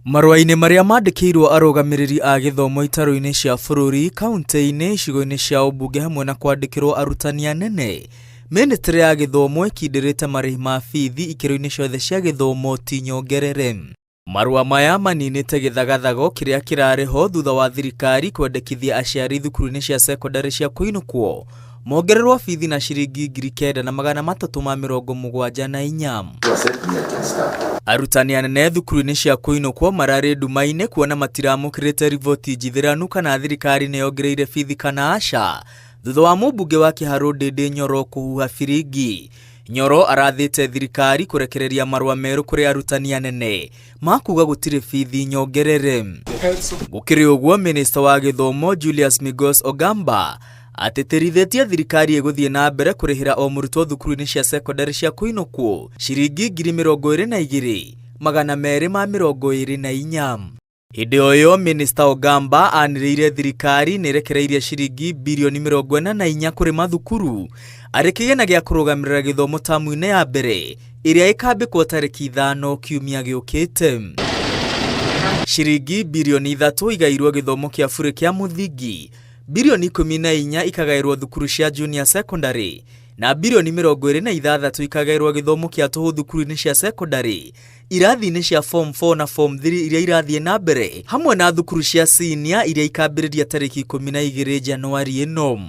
Marũa-inĩ marĩa mandĩkĩirwo arũgamĩrĩri a gĩthomo itarũ-inĩ cia bũrũri, kauntĩ-inĩ, icigo-inĩ cia ũmbunge hamwe na kwandĩkĩrwo arutani anene, mĩnĩstrĩ ya gĩthomo ĩkindĩrĩte marĩhi ma bithi ikĩro-inĩ ciothe cia gĩthomo ti nyongerere. Marũa maya maninĩte gĩthagathago kĩrĩa kĩrarĩ ho thutha wa thirikari kwendekithia aciari thukuru-inĩ cia cekondarĩ cia kũinũkwo mongererwo bithi na ciringi 9,374. Arutani anene thukuru-inĩ cia kũinũkwo mararĩ nduma-inĩ kuona matiramũkĩrĩte riboti njithĩranu kana thirikari nĩ yongereire bithi kana aca thutha wa mũmbunge wa Kĩharũ Ndĩndĩ Nyoro kũhuha biringi. Nyoro arathĩte thirikari kũrekereria marũa merũ kũrĩ arutani anene ma kuga gũtirĩ bithi nyongerere. Gũkĩrĩ ũguo, minista wa gĩthomo Julius Migos Ogamba atĩtĩrithĩtie thirikari ĩgũthiĩ na mbere kũrĩhĩra o mũrutwo thukuru-inĩ cia cekondarĩ cia kũinũkwo ciringi 22,224. Hĩndĩ o ĩyo, minista Ogamba anĩrĩire thirikari nĩ ĩrekereirie ciringi birioni 44 kũrĩ mathukuru arĩ kĩgĩna gĩa kũrũgamĩrĩra gĩthomo tamu-inĩ ya mbere ĩrĩa ĩkambĩkwo tarĩki 5 kiumia gĩũkĩte. Ciringi birioni 3 igairwo gĩthomo kĩa burĩ kĩa mũthingi, birioni 14 ikagaĩrwo thukuru cia junior secondary na birioni 26 ikagaĩrwo gĩthomo kĩa tũhũ thukuru-inĩ cia secondary irathi-inĩ cia form 4 na form 3 iria irathiĩ na mbere hamwe na thukuru cia senior iria ikambĩrĩria tarĩki 12 Januari ĩno.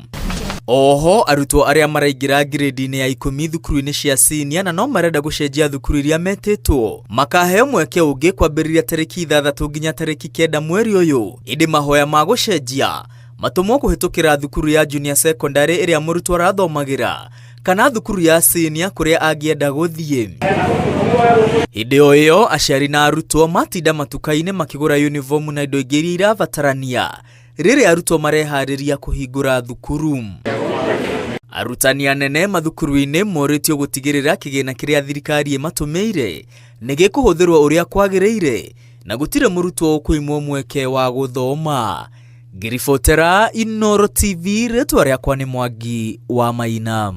Oho arutwo arĩa maraingĩra grade-inĩ ya 10 thukuru-inĩ cia senior na no marenda gũcenjia thukuru iria metĩtwo makaheo mweke ũngĩ kwambĩrĩria tarĩki 6 nginya tarĩki 9 mweri ũyũ, ĩndĩ mahoya ma gũcenjia matũmwo kũhĩtũkĩra thukuru ya junior secondary ĩrĩa mũrutwo arathomagĩra kana thukuru ya senior kũrĩa angĩenda gũthiĩ. Hĩndĩ o ĩyo aciari na arutwo matinda matuka-inĩ makĩgũra uniform na indo ingĩ iria irabatarania rĩrĩa arutwo mareharĩria kũhingũra thukuru. Arutani anene mathukuru-inĩ morĩtio gũtigĩrĩra kĩgĩna kĩrĩa thirikari ĩmatũmĩire nĩ gĩkũhũthĩrwo ũrĩa kwagĩrĩire na gũtirĩ mũrutwo ũkũimwo mweke wa gũthoma. Ngĩribotera Inooro TV, rĩtwa rĩakwa nĩ Mwangi wa Maina.